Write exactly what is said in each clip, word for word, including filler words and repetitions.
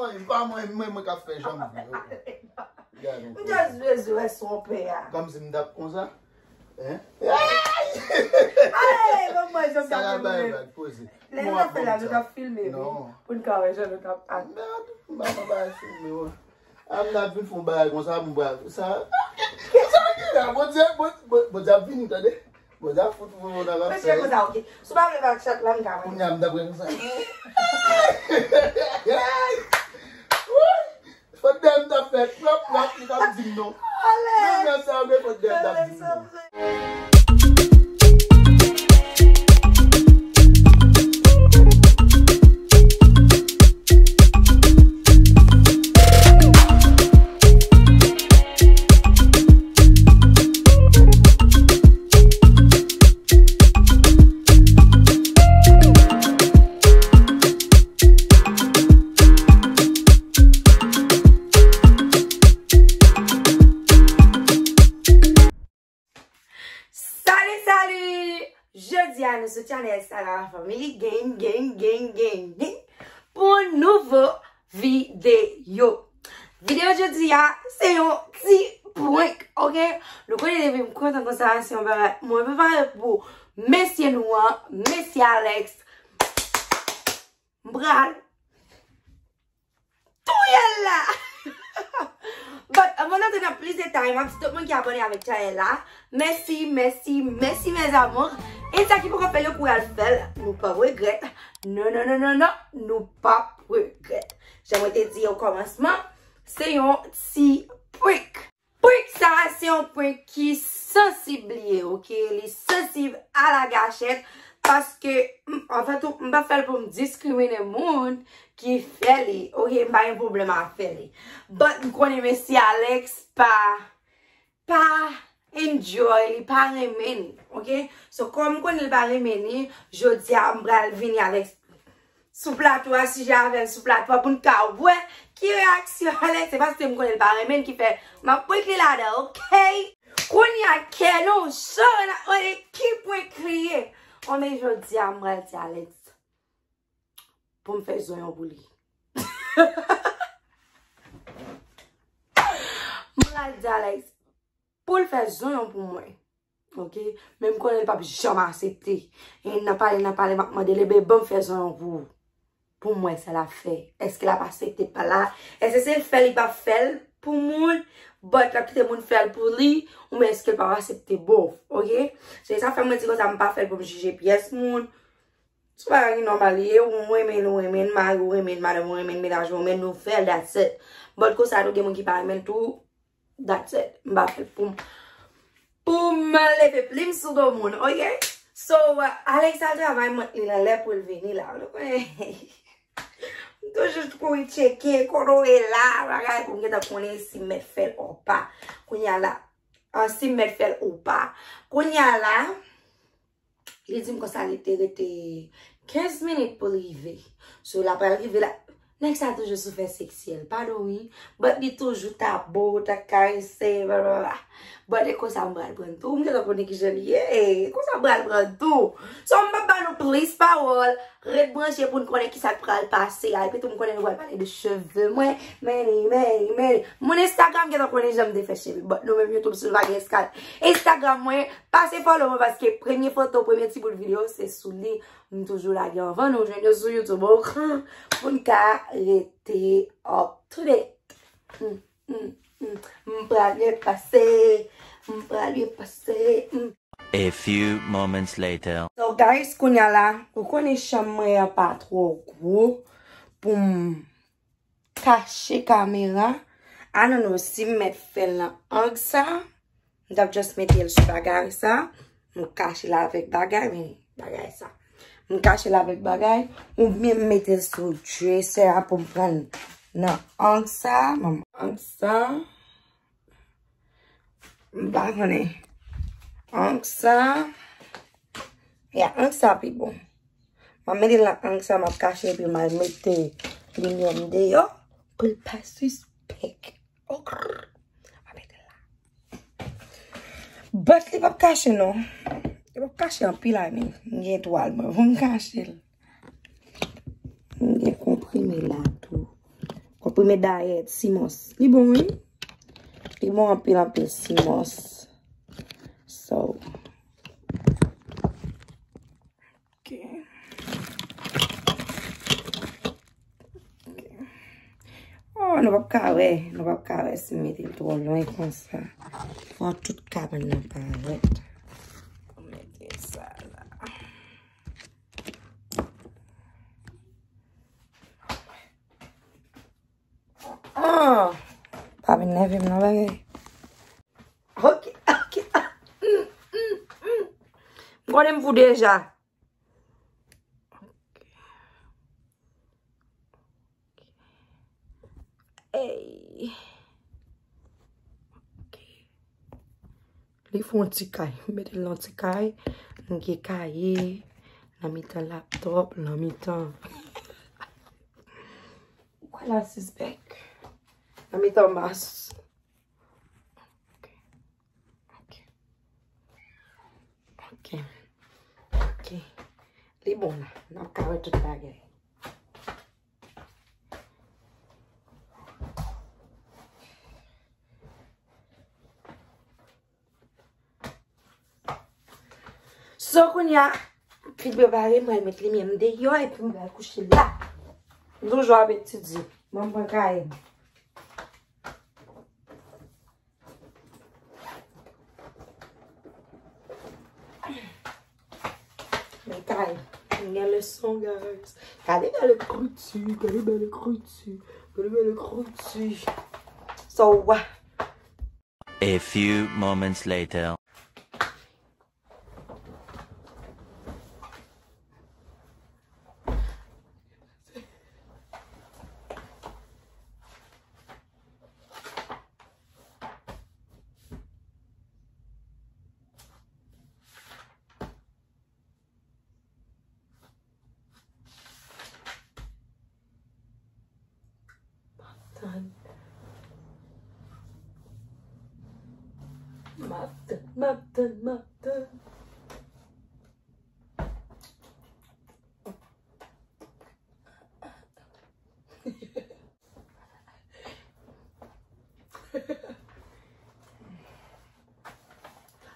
Mwen, pa mwen, mwen, mwen k ap fè jan m vle. Gade yon koze. M just bezwen wè si w pè a. Kòmsi m t ap konsa. Hein? Ale, ban mwen jan m t ap filme. Lè nou t ap fè la, nou t ap filme wi. Pou n ka wè jan nou t ap ak. Mèd, m pa konn bagay filme wi. A m t ap vin fè yon bagay konsa pou m pral sa. Sa ki la, Bondye, Bondye ap vini tande. Bondye ap fout pou nou nan rap. Mesye konsa, ok. Si w pa vle bat chat la, m ka wè. Kounye a m t ap wè konsa. Fòk dèyè m t ap fè plòp plòp, li p ap di m non. Menm lè sa, men fòk dèyè m t ap di m non. Salut, salut! Jodi a nou sou channel Sarah Family Gang, Gang, Gang, Gang, Gang pou yon nouvo videyo. Videyo jodi a, se yon ti prank, ok? Nou konnen depi m kontan konsa, se yon bagay mwen prepare pou mesye nou an, mesye Alex. M pral touye l la! But, anvan n antre nan plis detay, m ap di tout moun ki abòne avèk channel la, mèsi, mèsi, mèsi, mes amours. E sa ki poko fè l, yo kouri al fè l, nou p ap regrèt. Non, non, non, non, non, nou p ap regrèt. Jan mwen te di o kòmansman, se yon ti prank. Prank sa a se yon prank ki sansib li ye, ok? Li sansib a la gachèt, paske, m, anfèt, m pa fè l pou m diskrimine moun ki fè li, ok? M pa gen pwoblèm a fè li. But m konnen mesye Alex pa, pa enjoy, li pa renmen li, ok? So, kòm m konnen li pa renmen li, jodi a m pral vini avèk sou plato a, sijè avè l sou plato a pou n ka wè ki reyaksyon Alex, se paske m konnen l pa renmen l ki fè m ap prank li ladan, ok? Kounye a kè nou cho, n ap mande ki prank li ye. Anben jodi a m pral di Alex pou m fè zonyon pou li. M pral di Alex pou l fè zonyon pou mwen. Ok? Men m konnen l p ap janm aksepte. E n ap pale, n ap pale, m ap mande l, ebyen, ban m fè zonyon pou ou. Pou m wè sa l ap fè. Èske l ap aksepte pa la? Èske se fè li p ap fè l pou moun? But l ap kite moun fè l pou li? Oubyen èske l p ap aksepte both? Ok? Se sa fè mwen di konsa, m pa fè l pou m jije pyès moun. Se yon bagay ki nòmal li ye, ou renmen l, ou renmen l, mari w renmen l, madanm ou renmen l, mennaj ou renmen l, nou fè l, that's it. But konsa tou gen moun ki pa renmen l tou, that's it. M pa fè l pou m, pou m leve plim sou do moun, ok? So, Alex al travay, m mèt li nan lè pou l vini la. Nou konnen, m toujou kouri tcheke kote w ye la, bagay pou m gentan konnen si m mèt fè l ou pa. Kounye a la, an, si m mèt fè l ou pa. Kounye a la, Li di m konsa li te rete kenz minit pou l rive. So, l ap pral rive la. Nèg sa toujou sou fè seksyèl. Padon wi. But li toujou ta bo, ta karese, blablabla. But e konsa m pral pran tou. M gentan konnen kijan li ye. E konsa m pral pran tou. So, m p ap ba nou plis pawòl. Ret branche pou n konnen kisa k pral pase a. Epi tou, m konnen nou pral pale de cheve mwen. Many, many, many. Moun Instagram gentan konnen jan m te fè cheve. But nou menm YouTube, si nou pa gen Insta-, Instagram mwen, pase follow mwen paske premye foto, premye ti bout videyo, se sou li. M toujou lage anvan nou jwenn yo sou YouTube, ok? Pou n ka rete up to date. Mm, mm, mm. M pral byen pase. M pral byen pase. Mm. A few moments later. So guys, kounye a la, ou konnen chanm mwen an pa twò gwo pou m kache kamera. I don't know si m mèt fè l nan ang sa. M t ap just mete l sou bagay sa. M kache l avèk bagay, men bagay sa. M kache l avèk bagay. Oubyen m mete l sou dresser a pou m pran l nan ang sa. Ban m ang sa. M pa konnen. Ang sa. Ya, ang sa pi bon. M ap mete l nan ang sa, m ap kache epi m al mete limyè m deyò pou l pa sispèk. Ok. M ap mete l la. But li p ap kache non. Li p ap kache anpil, I mean. M gen twal mwen pou m kache l. M gen konprime la tou. Remèd dayèt, Simons. Li bon, wi. Li bon anpil, anpil, Simons. So. Ok. Ok. Oh, nou p ap ka wè. Nou p ap ka wè si m mete l twò lwen konsa. Fò tout kabann nan parèt. Mete sa la. Ah, pa vin nève m non, bagay. Ok, ok. Ah, mm, mm, mm. M konnen m fou deja. Ok. Ey. Ok. Li fè yon ti kay. M mete l nan ti kay. M gen kaye nan mitan laptop, nan mitan. Ou kwè l al sispèk? Nan mitan mas. Ok. Ok. Ok. Ok. Li bon la. N ap ka wè tout bagay. So, kounye a, m fin prepare, m pral met limyè m deyò epi m pral kouche la. M toujou ap etidye. Ban m pran kaye m. Men kaye m. M gen leson, guys. Gade bèl ekriti, gade bèl ekriti, gade bèl ekriti. So, wa. A few moments later. M ap tann. M ap tann, m ap tann, m ap tann.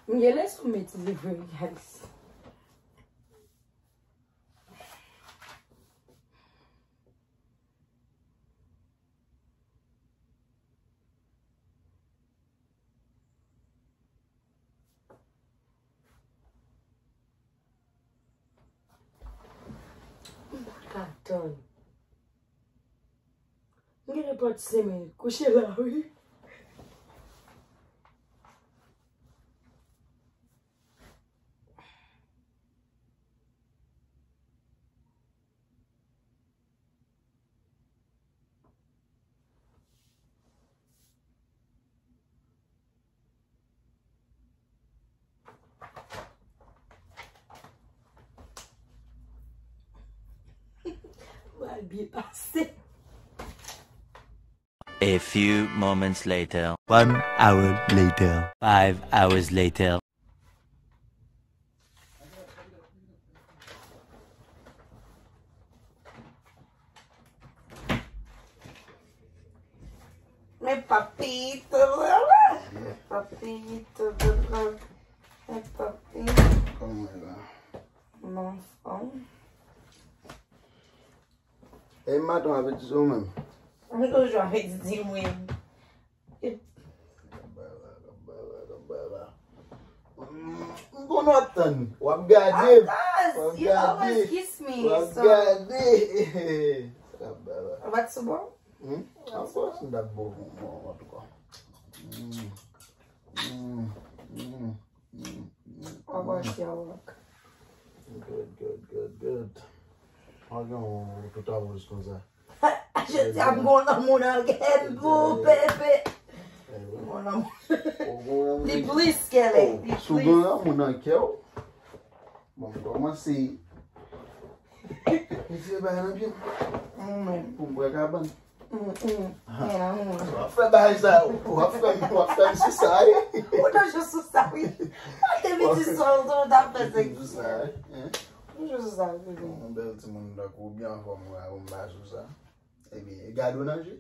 M gen leson m etidye vre, guys. M pa ka tann. M gen nenpòt senk minit kouche la, wi. Pral byen pase. A few moments later. One hour later. Five hours later. Men papito, men papito, men papito. Kòman la? Bon, bon. E maten w ap etidye ou menm? M toujou ap etidye mwen. M konnen w ap tann. W ap gade. Of course, you always kiss me, so. W ap gade. Sa k ap bay la? Ou pa t sou bon? Hmm? Of course, m t ap bon pou mwen, antouka. Hmm. Hmm. Hmm. Hmm. How about your work? Good, good, good, good. Pa gen yon tout a wòz konsa. Jodi a m gon lanmou nan kè m pou pepe. M gon lanmou. Li plis ke lè, li plis. Si w gen lanmou nan kè w, bon, m kòmanse. Retire bagay nan pye m. Pou m pran kabann. Mm, mm. Ah. Gen lanmou. W ap fè bagay sa, w ap fè, w ap fè m sou sa, wi. Ou toujou sou sa, wi. Ou te piti sou, ou t ap fè sèks. Toujou sou sa, wi. Yon bèl timoun tankou w byen anfòm, w pa sou sa. Ebyen, gade w nan je.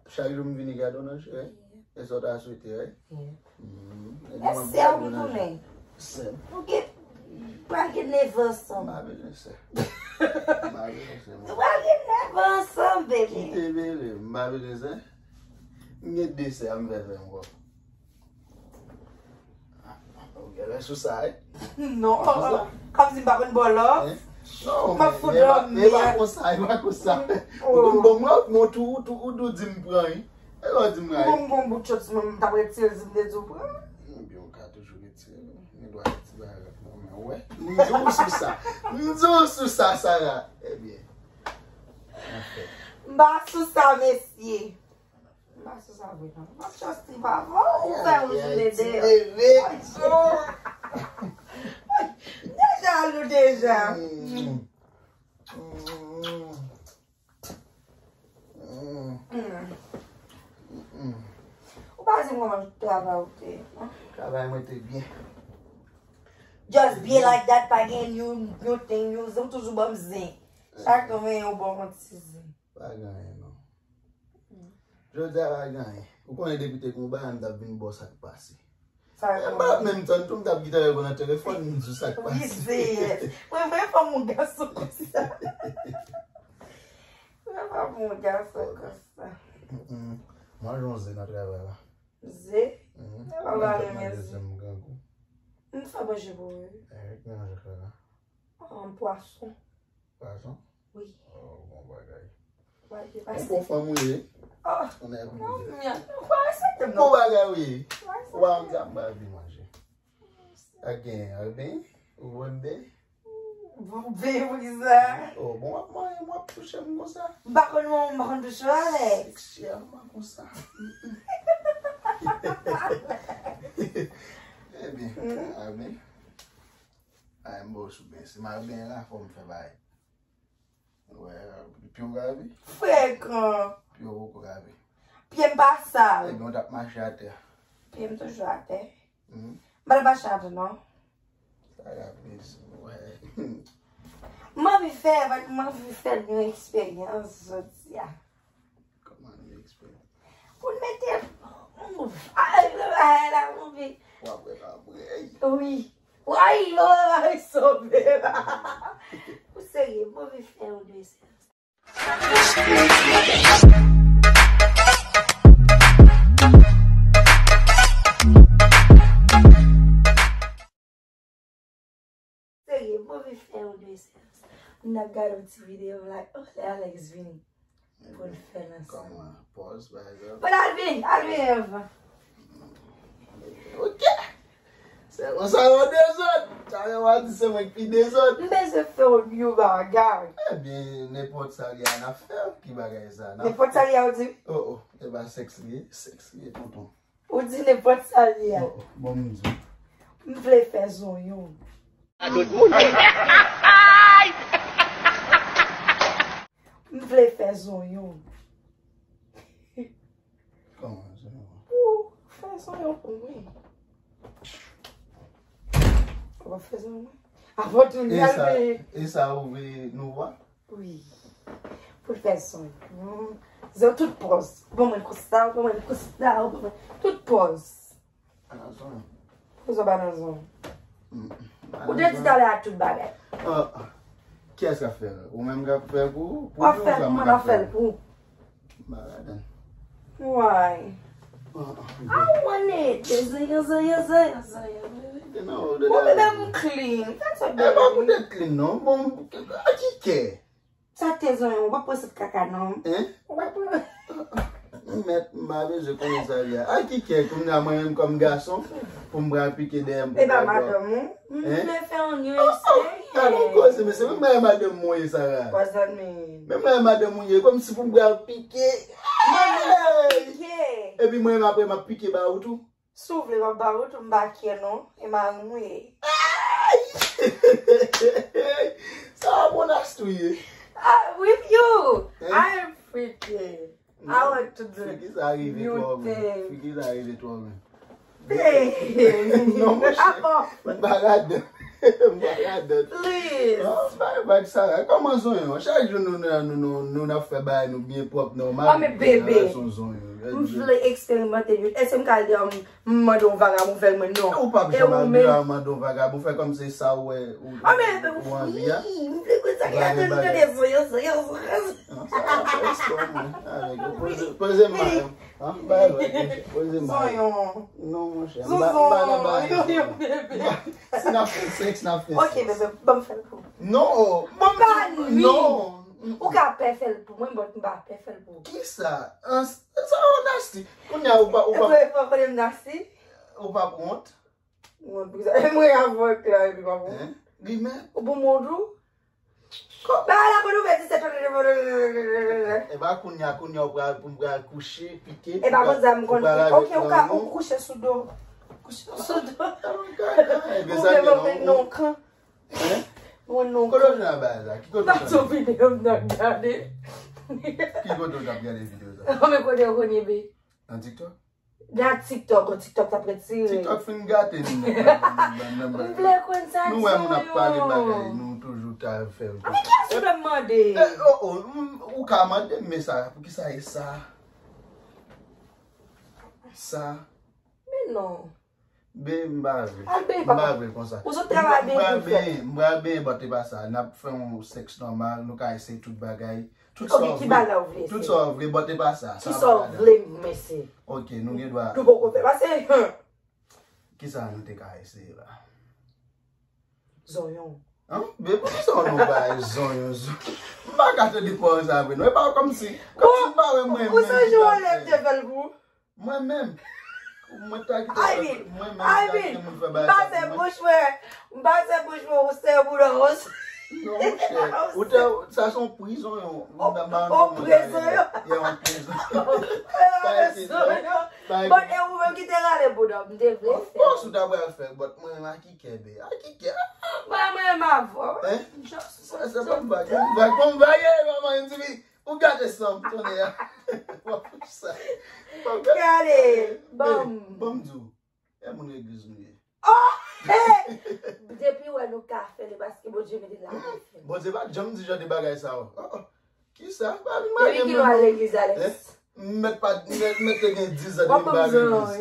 Chak jou m vini gade w nan je, wi. E sa w ta swete, wi. Mm, e sè w m tounen. Sè m. Nou gen, pa gen nèf ansanm. M pa bezwen sè. M pa bezwen sè, mwen. Nou pa gen nèf ansanm, bebe. Kite bebe, m pa bezwen sè. M gen de sè, m fè sè ankò. Ou genlè sou sa, wi. Non. Kòmsi m pa konn ba w love. M ap fout dòmi. E pa konsa, e pa konsa. Ou konn bon mwen, mwen tou, tou, ou tou di m pran, wi. E lè w di m rayi. Bon, bon, bout chòt, mwen, m t ap retire l, si m te di w pran. Ebyen, ou ka toujou retire l. Gen dwa ti bagay la nan men w, wè. M di w sou sa. M di w sou sa, Sara. Ebyen. Anfèt. M pa sou sa, mesye. M pa sou sa vre, non. M ap chòs ti papa. Ou fè yon jounen deyò. M deja lou deja. Ou pa di m kòman travay ou te ye, non? Travay mwen te byen. Just byen like that, pa gen yon, yon thing, yon zen, ou toujou ban m zen. Chak tan mwen, ou ban m yon ti zen. Pa gen anyen, non. Jodi a pa gen anyen. Ou konnen depi te gen yon bagay, m t ap vin ba w sa k pase. M pa t menm tann tou, m t ap gite reponn nan telefòn, m di w sa k pase. Wi, se. Mwen, mwen, fòm yon gason konsa. Mwen, fòm yon gason konsa. Mwen, jwenn ze nan travay la. Ze? Mwen pa renmen ze. M fè manje pou ou. Ki manje w fè la? Pwason. Pwason? Wi. Oh, bon bagay. Ou bon fanm ou ye? Oh. Ou nèg ou ye. Ou pa respekte m, non. Bon bagay ou ye. Ou pa respekte m. Ou pa konn sa m pral vin manje. Ak gen, ak ben, ou wè m ben? Bon, ben, poukisa? Oh, bon, w ap manje, w ap touche m konsa. M pa konn manje, m pa konn touche w, Alex. Sexy, a, m pa konsa. Ebyen, a ben. Ay, m ba w sou ben. Si m al ben la, fò m fè bagay. Wè, pye w grave? Frekan. Pye w poko grave. Pye m pa sal. Ebyen, w t ap mache atè. Pye m toujou atè. M pa t ap mache atè, non. Sa grave, wè. M anvi fè, m anvi fè yon eksperyans jodi a. Kòman nou eksprime? Pou n mete, ay, ay, la, move. W ap wè l apre. Wi. Ay, yo, ay, sove la. Ou serye, move fè yon de sè. Serye, move fè yon de sè. M t ap gade yon ti videyo, m like, oh, lè Alex vini. Pou l fè l ansanm. Kòman? Pòz, pa egzanp? Bon, al vini, al vini anvan. Ok. Se konsa yo dezòd. Talè w a di se mwen ki pi dezòd. M bezwen fè yon, yon bagay. Ebyen, nenpòt sa li a, n ap fè l. Ki bagay sa? Nenpòt sa li a, ou di? Oh, oh. E pa sèks li ye. Sèks li ye, tonton. Ou di nenpòt sa li a. Bon, bon, m di w. M vle fè zonyon. A tout moun. M vle fè zonyon. Kòman zonyon? Ou fè zonyon pou mwen. Ou pa fè zonyon mwen? Avan tou, e sa, e sa ou vle nou wè? Wi. Pou l fè son. Mm. Zè tout pòz. Ban mwen konsa, ban mwen konsa, ban mwen tout pòz. Ala son. Pòz w pa nan zòn. Mm. Ou te di talè a tout bagay. Ah, ah. Kiyès k ap fè l? Ou menm k ap fè l pou ou? W ap fè l pou mwen, m ap fè l pou ou. M pa ladan. Why? Ah, ah, I want it. Zaya, zaya, zaya, zaya. Bon, bebe, m clean. That's a baby. E pa poutèt clean, non. Bon, a ki kè? Sa te zonyon, ou pa pran sèt kaka, non. Hein? Ou pa pran. M mèt, m pa bezwen konnen sa li a. A ki kè, kounye a mwen menm kòm gason, pou m pral pike dèyè m pou m pral pran. E pa madanm ou? M vle fè yon eseye. Gade yon koze, mesye, menm bagay madanm mwen ye, Sara. What's that mean? Menm bagay madanm ou ye, kòmsi pou m pral pike. Mwen vle pike. Epi mwen menm apre m ap pike ba ou tou. Si w vle, m ap ba ou tou, m pa kè non. E mari m ou ye. Sa a bon nastou ye. Ah, with you. Hein? I am freaky. I want to do new thing. Freaky sa rive twò men. Freaky sa rive twò men. Hey. Non, monchè. M pa ladan. M pa ladan. Please. Ah, bay vag sa la. Kòman zonyon? Chak jou nou, nou, nou, nou, nou n ap fè bagay nou byen pwòp, nòmal. Ah, men bebe. Son zonyon. M vle eksperimante l. Èske m ka al di, um, m mande yon vagabon fè l mwen? Non. Ou p ap janm al di a mande yon vagabon fè kòm se sa ou wè ou, ou anvi a. Ah, men, wi, m vle konn sa ki la tande zonyon, zonyon, zonyon. Ah, sa va fè espò mwen avèk yo. Poze, poze m a yo. Ah, bay vag, monchè. Poze m a yo. Zonyon. Non, monchè. M pa, m pa nan bagay sa. Si n ap fè sèks, n ap fè sèks. Ok, bebe, ban m fè l pou ou. Non, ban m. Pa nwi. Non. Ou ka pè fè l pou mwen, but m pa pè fè l pou ou. Kisa? An, sa yon nasty. Kounye a ou pa, ou pa. Ou pa konnen m nasty? Ou pa pou wont? Wont pou sa. E mwen avèk la, epi pa pou wont. Hein? Li menm? Ou pou m wont ou? Ba la pou nou fè disèt. E ba kounye a, kounye a ou pral, pou m pral kouche, pike. E ba konn sa m konn. Ok, ou ka, ou kouche sou do. Kouche sou do. Ou menm ou menm non kan. Hein? Mwen non. Kote w jwenn bagay sa? Ki kote w jwenn? Nan tou videyo m t ap gade. Ki kote w t ap gade videyo sa? Mwen kote w konn ye be. Nan TikTok? Nan TikTok, kon TikTok t ap retire. TikTok fin gate nou. M vle konn sa. Nou wè moun ap pale bagay, nou toujou ta fè l. A, men kiyès ou vle m mande? Eh, oh, oh, m, ou ka mande m, men sa, poukisa e sa? Sa. Men non. Ben, m pa vle. Al benyen, papa. M pa vle konsa. Ou sot travay depi ou fèt. M pral benyen, m pral benyen, but e pa sa. N ap fè yon sèks nòmal, nou ka eseye tout bagay. Tout sa w vle. Ok, ki bagay ou vle eseye? Tout sa w vle, but e pa sa. Ki sa w vle, mesye? Ok, nou gen dwa. Nou poko fè, pase, hmm. Kisa nou te ka eseye la? Zonyon. Hein? Ben, poukisa w non bagay zonyon, zonyon? M pa ka tande pawòl sa vre, non. E pa kòmsi, kòmsi m pa wè mwen menm ki ta fè l. Ou sonje w lè m te fè l pou ou? Mwen menm. Mwen ta kite fè, mwen menm ta kite moun fè bagay sa pou mwen. M pase bouch mwen, m pase bouch mwen, ou se bouda, ou se. Non, monchè. Ou te, sa se yon prizon, yon, yon prizon, yon. Yon prizon, yon. Pa ekite, pa ekite. Bon, e ou menm ki te rale bouda, m te vle fè. Of course, ou ta pral fè, but mwen menm a ki kè, be? A ki kè? Mwen, mwen menm avè w. Hein? Just se pa m vag, m vag, m vag, eh, manman, m di, ou gate san m, tonnè a. W ap fouch sa. Gade, ban m. Ban m di w, e moun legliz nou ye. Oh! Hey! Depi w wè nou ka fè l, e paske Bondye mete l la pou fè. Bondye pa janm di jan de bagay sa yo. Oh, oh. Kisa? Pa vin mare m non. Depi kilè w al legliz, Alex? Hein? M mèt pa, m mèt, m mèt te gen diz an depi m pa al legliz.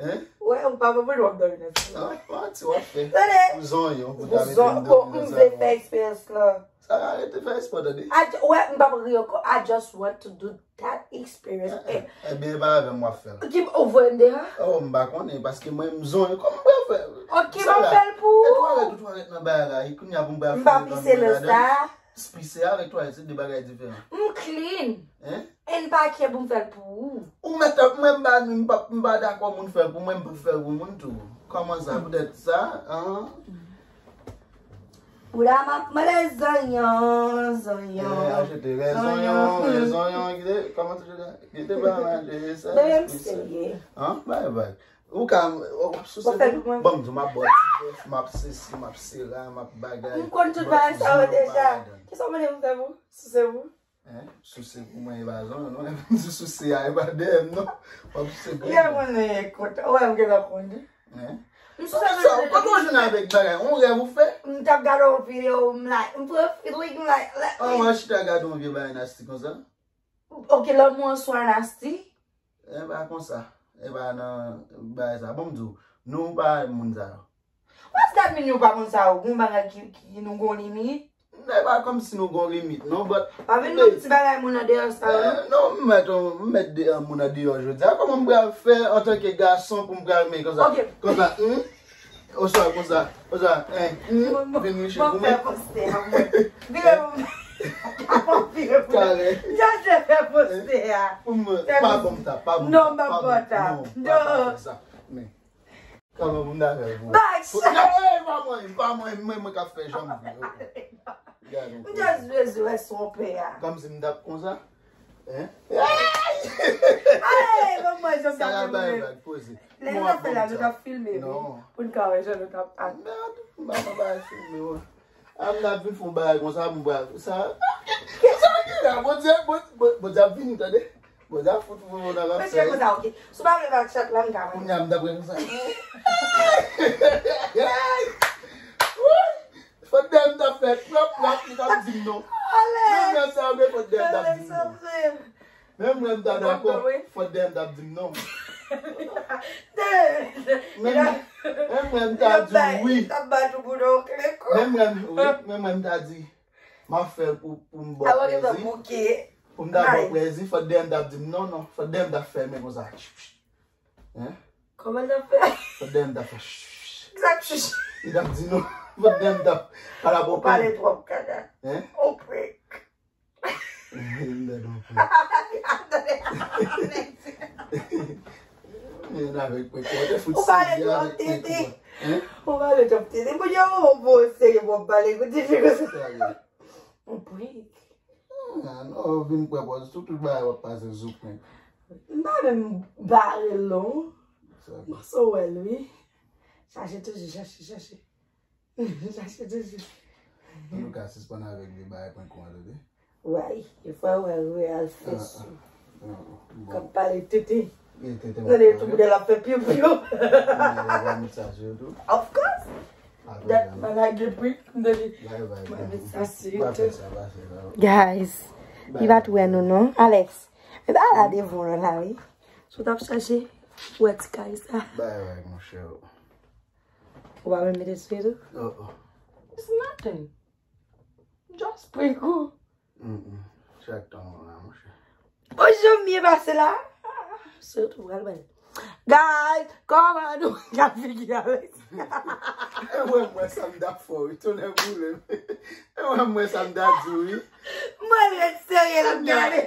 Hein? Wè, ou pa konprann w ap dòmi nan ti. Ah, manti w ap fè. Tande. Ou zonyon pou ta mete m dòmi nan sa. Bon, m vle fè eksperyans lan. Sa ka rete fè espò, tande. Wè, m p ap ri ankò. I just want to do that experience. Eh, eh, ebyen, e pa avè m w ap fè l. Ki, ou voye m deyò? Oh, m pa konnen, paske mwen, m zonyon. Kòman m pral fè? Ok, m ap fè l pou ou. E twalèt, ou twalèt nan bagay la. E kounye a pou m pral fè l nan bagay la. M pa pise nan sa. Pise avèk twalèt, se de bagay diferan. M clean. Hein? E m pa care pou m fè l pou ou. Ou mèt ap, mwen m pa, m pa, m pa dakò moun fè l pou mwen, m p ap fè l pou moun tou. Kòman sa? Poutèt sa, an? Bouda m ap mande zonyon, zonyon. Eh, achte lè zonyon, lè zonyon, kite, kòman se, kite pa manje sa. Bebe, m serye. An? Bay vag. Ou ka, w ap souse pou mwen? Ban m di w, m ap ba w ti bèf, m ap sesi, m ap sela, m ap bagay. M konn tout bagay sa yo deja. Kisa w mande m fè pou? Souse pou? Hein? Souse pou mwen, e pa zonyon, non. Lè m di souse a, e pa dèyè m, non. W ap souse pou mwen. Lè mwen kontan, ou wè m gentan konn. Hein? M souse pou mwen. Kòman w jwenn avèk bagay? On rèv ou fè? M t ap gade yon videyo, m like, m pran feeling, m like, like. Ah, w al chita gade yon vye bagay nasty konsa? Ok, lanmou an swa nasty? E pa konsa. E pa nan bagay sa. Bon, m di w, nou pa moun sa yo. What's that mean, nou pa moun sa yo? Gon bagay ki, ki nou gon limit? E pa kòmsi nou gon limit, non, but. Pa vin ban m ti bagay moun andeyò sa yo, non. Eh, non, m mèt, m mèt de, moun andeyò jodi a. Kòman m pral fè antanke gason pou m pral men konsa? Ok. Konsa, hmm? Oswa konsa, oswa, eh, hmm, vin riche pou mwen. Bon, fè poste a, mwen. Vire pou mwen. Vire pou mwen. Talè. Just fè poste a. Pou mwen, pa bon ta, pa bon ta. Non, pa bon ta. Non, pa bon sa. Men, kòman pou m ta fè pou. Bag sa. Non, eh, pa mwen, pa mwen, mwen, mwen k ap fè jan m vle. Gade yon koze. M just bezwen wè si w pè a. Kòmsi m t ap konsa. Hein? Ay, manman, jan m t ap bay vag, poze. Lè nou t ap fè la, nou t ap filme, wi. Non. Pou n ka wè jan nou t ap ak. Mèd, m pa nan bagay filme, wi. A, m t ap vin fè yon bagay konsa, m pral sa. Kisa ki la? Bondye, Bondye, Bondye ap vini, tande. Bondye ap fout ou nan lapè. Mesye, konsa, ok. Si w pa vle bat chat la, m ka wè. Kounye a, m t ap wè konsa. Ay! Fò dèyè m ta fè plòp plòp, li t ap di m non. Menm lè sa, men fò dèyè m t ap di m non. Menm lè m ta dakò, fò dèyè m t ap di m non. Menm, menm lè m ta di wi. Menm lè m, wi, menm lè m ta di, m ap fè l pou, pou m ba w plezi. Pou m ta ba w plezi, fò dèyè m t ap di m non, non. Fò dèyè m t ap fèmen konsa. Hein? Kòman l t ap fè? Fò dèyè m t ap fè ch. Kisa k ch? Li t ap di non. Fò dèyè m t ap pale. Ou pale twòp, kaka. Hein? On prank. M dèyè on prank. Men avèk prank, ou te fout serye avèk prank ou an. Hein? Ou pale twòp tete. Pou yo, ou bon serye, bon pale, koute fi konsa. Sa ye. On prank. Ah, non, vin pran pòz, tout, tout bagay w ap pase sou prank. M pa menm bare l non. Sa bon. Bon, so wè l wi. Chache toujou, chache, chache. Chache toujou. Antouka, sispann avèk vye bagay prank ou an, tande? Why? Yo fè wè real fes ou. K ap pale tete. Tande tou bouda l ap fè piu piu. Of course. Dat bagay de pri. Tande. Mwen met sa sou YouTube. Guys, li pa t wè nou non. Alex, men pa la devan w la wi. Si w t ap chache, ou wè ti kay sa. Bay, bay, monchè. Ou pa menm mete sou YouTube? Oh, oh. It's nothing. Just prank ou. Mm, mm. Chak tan w la, monchè. Bon, jan m byen pase la. Sitou pral bèl. Guys, kòman nou ka figi Alex? E mwen, mwen, sa m t ap fè w, wi, tonnè boule m. E mwen, mwen, sa m t ap di w, wi. Mwen, ret serye, l ap gade.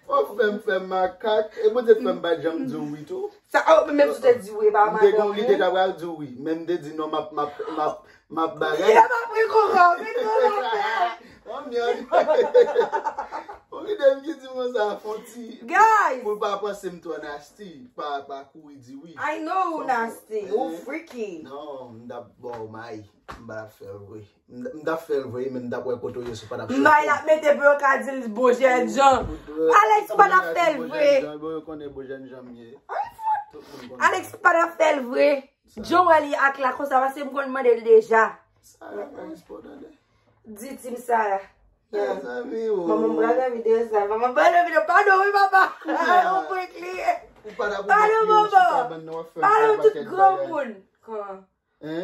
Ou fè m fè makak. E Bondye fè m pa t janm di w wi tou. Sa, oh, menm si w te di wi, pa madanm ou. M te gon lide ta pral di w wi. Men m te di non, m ap, m ap, m ap, m ap bagay. Yo pa pran koko, men non, non, non. Yon myon. Ou lide m ki di mwen sa fon ti. Guys! Pou l pa panse m twò nasty. Pa, pa kouri di wi. I know ou nasty. Ou freaky. Non, m t ap ba w may. M pa t ap fè l vre. M t ap fè l vre, men m t ap wè kote w ye si w pa t ap choke. May l ap mete pou yo ka di l bon jèn jan. Alex, ou pa t ap fè l vre. Bon, yo konnen bon jèn jan m ye. Ay, fout. Alex pa t ap fè l vre. Jan w wè li ak la konsa, paske m konn mande l deja. Sa respon tande. Di Team Sarah. Mezanmi, oh. Manman m pral nan videyo sa. Manman m pral nan videyo. Padon wi, papa. Ou prank li ye. Padon, manman. Padon tout granmoun. Kòman?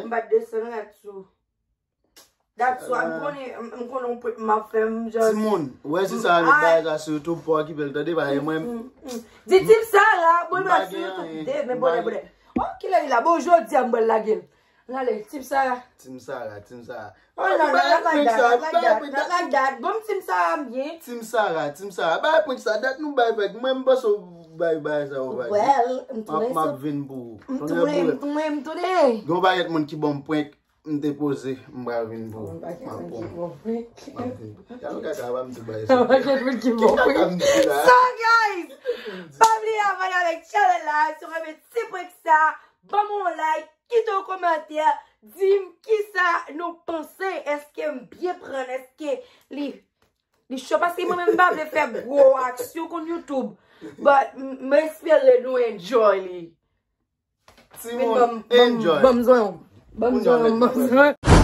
M pa t desann rad sou. That's why m konnen, m, m konnen w prank m ap fè m just. Timoun, ou wè si sa met bagay sa sou YouTube, pa okipe l tande, pa e mwen. Di Team Sarah, bon, m pa sou YouTube. Men bonè, bonè. Oh, kilè li la? Bon, jodi a m pral lage l. N ale, Team Sarah. Team Sarah, Team Sarah. Oh, non, non, not like that, not like that, not like that. Bon, Team Sarah, m byen. Team Sarah, Team Sarah. Bay prank sa, dat nou bay vag. Mwen, m panse w bay, bay sa, w bay. Well, m tounen sou. M ap vin pou ou. M tounen, m tounen, m tounen. Gen yon pakèt moun ki ban m prank, m te poze, m pral vin pou ou. M ap pran. M ap vin pou ou. Gade yon kaka, pa m tou bay sa. Yon pakèt moun ki ban m prank. So, guys, pa bliye abòne avèk channel la, si w renmen ti prank sa, ban m yon like. Kite yon kòmantè, di m kisa nou panse, èske m byen pran l, èske li, li cho, paske mwen menm m pa vle fè gwo aksyon konn YouTube, but m, m espere nou enjoy li. Timoun, enjoy. Ban m zwen, ban m zwen, ban m zwen.